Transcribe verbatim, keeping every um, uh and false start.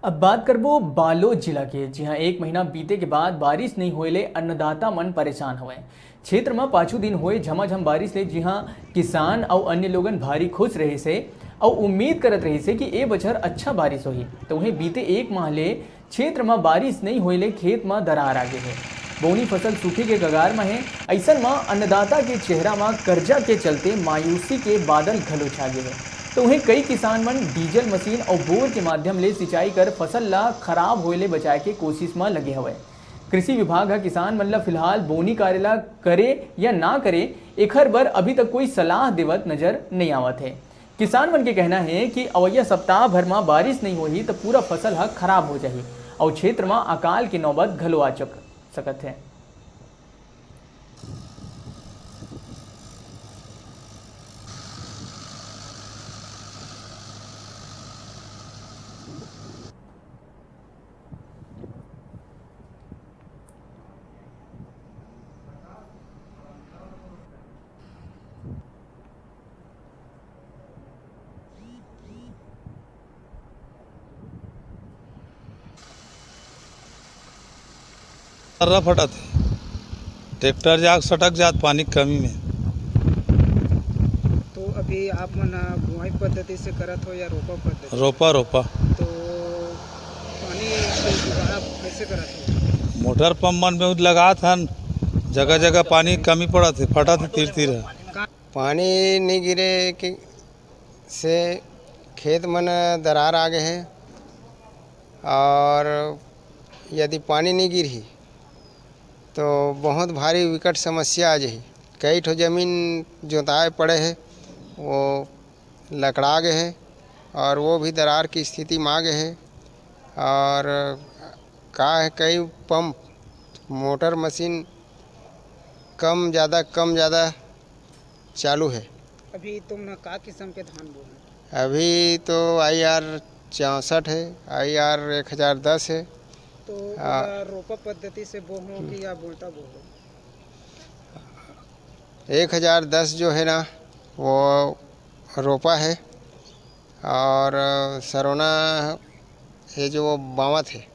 अब बात करबो बालोद जिला के, जिहां एक महीना बीते के बाद बारिश नइ होए ले अन्नदाता मन परेशान हवय। क्षेत्र म पाछू दिन होए झमाझम बारिश ले जिहां किसान अउ अन्य लोगन भारी खुश रहिस हे अउ उम्मीद करत रहिस हे कि ए बछर अच्छा बारिश होही, तो उहें बीते एक माह ले क्षेत्र म बारिश नइ होए ले खेत म दरार आ गे हे। बोनी फसल सूखे के कगार म हे। अइसन म अन्नदाता के चेहरा म कर्जा के चलते मायूसी के बादल घलो छा गे हे। तो उहें कई किसान मन डीजल मशीन अउ बोर के माध्यम ले सिंचाई कर फसल ला खराब होए ले बचाए के कोशिश म लगे हवय। कृषि विभाग ह किसान मन ला फिलहाल बोनी कार्य ला करे या ना करे, एखर बर अभी तक कोई सलाह देवत नजर नइ आवत हे। किसान मन के कहना हे कि अवइया सप्ताह भर म बारिश नइ होही, त पूरा फसल ह खराब हो जाही अउ क्षेत्र म अकाल के नौबत घलो आ चुक सकत हे। तर्रा फटत हे, ट्रैक्टर जाके सटक जात पानी के कमी में। तो अभी आप मन ह बुआई पद्धति से करत हो या रोपा पद्धति? रोपा, रोपा। तो पानी के जुगाड़ आप कैसे करत हो? मोटर पंप मन में लगात हन, जगह जगह पानी के कमी पड़त हे, फटत हे तीर तीर ह। पानी नइ गिरे के से खेत मन दरार आ गे हे, और यदि पानी नइ गिरही तो बहुत भारी विकट समस्या आ जही। कई ठो जमीन जोताए पड़े हे, वो लकड़ा गे हे और वो भी दरार की स्थिति म आ गे हे। और का हे, कई पंप, मोटर मशीन कम ज़्यादा, कम ज़्यादा चालू हे। अभी तुमन का किसम के धान बोए हो? अभी तो आई आर चौंसठ हे, आई आर एक हजार दस हे। तो आ, ओला रोपा पद्धति से बोहो कि या बोलता बोहो? एक हजार दस जो है ना, वो रोपा है, और सरोना ये जो वो बावत है,